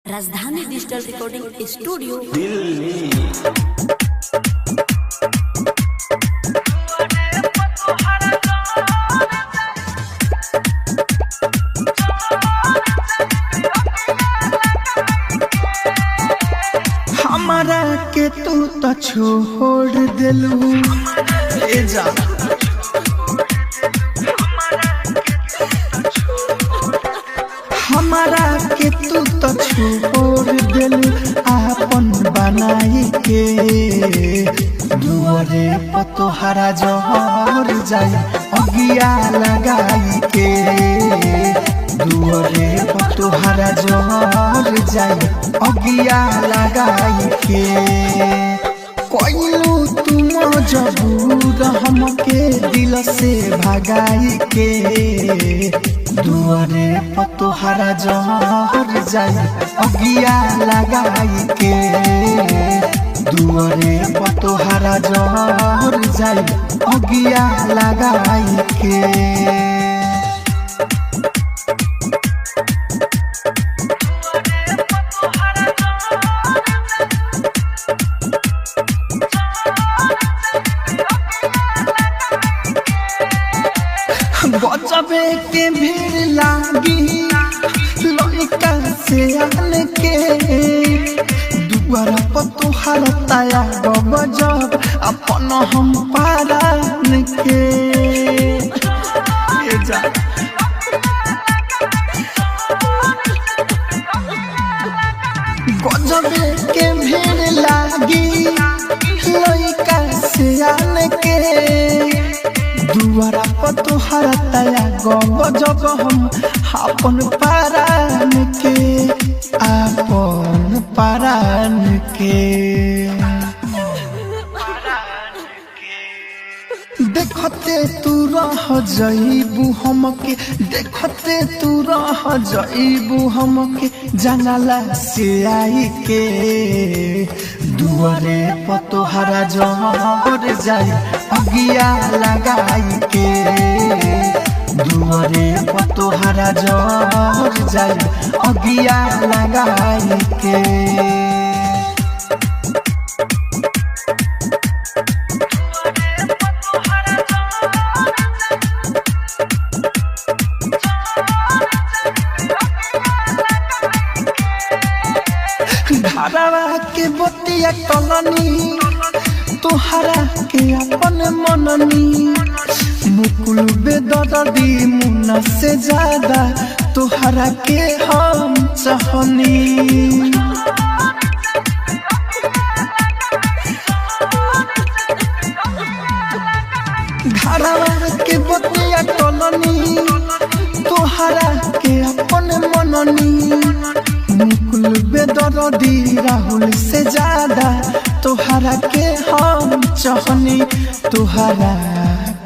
Rajdhani digital recording studio. Delhi. हमारा के तू तो छोड़ दिलू ए जा, हमारा के तू तो छोड़ दिलू आपन बनाई के। दुआरे पर तोहरा जहर जाई अगिया लगाई के। दुआरे पर तोहरा जहर जाई अगिया लगाई के। कोइलू तुम मजबूर हमके दिल से भगाई के। दुआरे पर तोहरा जहर जाई अगिया लगाई के। दुआरे पर तोहरा जहर जाई अगिया लगाई के। गजबे के भीड़ लागी लड़का से आन के। दुआर पर तोहरा ताया गजब अपन हम पारान के। ए जा। गजबे के भीड़ लागी लड़का से आन के। दुआरा पर तोहरा ताया गजब हम अपन पारान के, अपन पारान के। देखते तू रह जईबू हमके, देखते तू रह जईबू हमके जंगला से आई के। दुआरे पर तोहरा जहर जाई अगिया लगाई के। दुआरे पर तोहरा जहर जाई अगिया लगाई के। घरवा के बतिया कलनी तोहरा के अपन मननी। मुकुल बेदर्दी मुन्ना से ज्यादा तोहरा के हम चाहनी। घरवा के बतिया कलनी तोहरा के अपन मननी। मुकुल बेदर्दी राहुल से ज्यादा तोहरा के हम चाहनी, तोहरा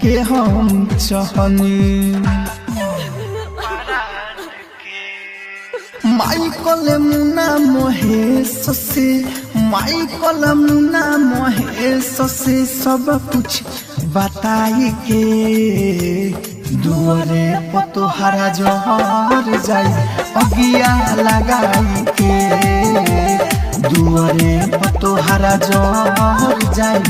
के हम चाहनी। माइकल मुन्ना महेश से, माइकल मुन्ना महेश से सब कुछ बताई के। दुआरे पर तोहरा जहर जाई अगिया लगाई के। दुआरे पर तोहरा जहर जाई